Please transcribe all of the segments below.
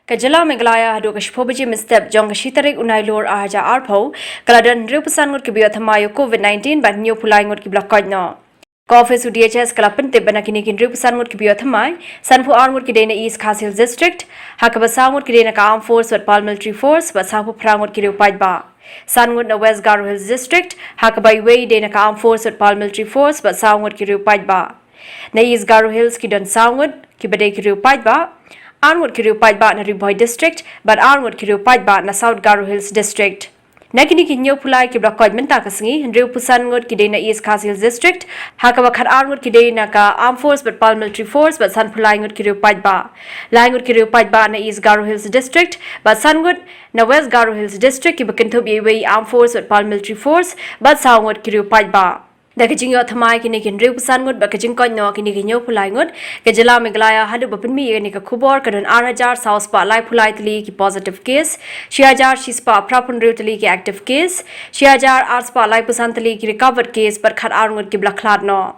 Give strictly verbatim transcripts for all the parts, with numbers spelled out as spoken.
Ka jylla Meghalaya haduh ka shiphew baje mynstep jong ka shi tarik u Nailur ar hajar arphew ka la don hynriewphew san ngut kiba ïoh thymmai ïa u Covid nineteen bad hynñiewphew lai ngut kiba la koit noh. Ka ophis u D H S ka la pyntip ba na kine ki hynriewphew san ngut kiba ïoh thymmai, sanphew ar ngut ki dei na East Khasi Hills District, ha kaba saw ngut ki dei na ka Armed Force bad Paramilitary Force bad sawphew phra ngut ki riew paidbah. San ngut na West Garo Hills District, ha kaba iwei dei na ka Armed Force bad Paramilitary Force bad saw ngut ki riew paidbah. Na East Garo Hills ki don saw ngut kiba dei ki riew paidbah, ar ngut ki riew paidbah na Ri Bhoi District bad ar ngut ki riew paidbah na South Garo Hills District. Na kine ki hynñiewphew lai kiba la koit mynta ka sngi, hynriewphew san ngut ki dei na East Khasi Hills District, ha kaba khat ar ngut ki dei na ka Armed Force bad Paramilitary Force bad sanphew lai ngut ki riew paidbah. Lai ngut ki riew paidbah na East Garo Hills District bad san ngut na West Garo Hills District kiba kynthup ïa iwei i Armed Force bad Paramilitary Force bad saw ngut ki riew paidbah. Da ka jingïoh thymmai kine ki hynriewphew san ngut bad ka jingkoit noh kine ki hynñiewphew lai ngut, ka jylla Meghalaya haduh ba pynmih ïa kane ka khubor ka don ar hajar saw spah laiphew lai tylli ki positive case, shi hajar shi spah phraphew hynriew tylli ki active case, shi hajar ar spah laiphew san tylli ki recovered case bad khat ar ngut kiba la khlad noh.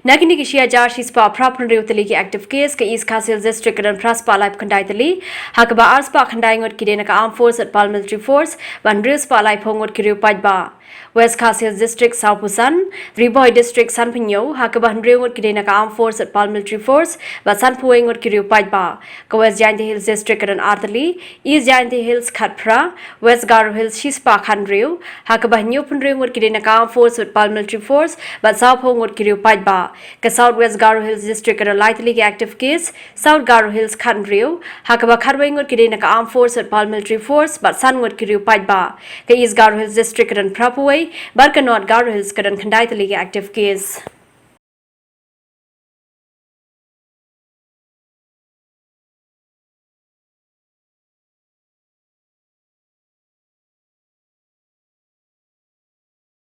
Na kine ki shi hajar shi spah phraphew hynriew tylli ki active case, ka East Khasi Hills District ka don phra spah laiphew khyndai tylli, ha kaba ar spah khyndai ngut ki dei na ka Armed Force bad Paramilitary Force bad hynriew spah laiphew ngut ki riew paidbah. West Khasi Hills District sawphew san, Ri Bhoi District sanphew hynñiew, ha kaba hynriew ngut ki dei na ka Armed Force bad Paramilitary Force bad sanphew wei ngut ki riew paidbah. Ka West Jaintia Hills District ka don ar tylli, East Jaintia Hills khatphra, West Garo Hills shi spah khathynriew, ha kaba hynñiewphew hynriew ngut ki dei na ka Armed Force bad Paramilitary Force bad sawphew ngut ki riew paidbah. Ka South West Garo Hills District ka don lai tylli ki active case, South Garo Hills khathynriew, ha kaba khatwei ngut ki dei na ka Armed Force bad Paramilitary Force bad san ngut ki riew paidbah. Ka East Garo Hills District ka don phraphew wei bad ka North Garo Hills ka don khyndai tylli ki active case.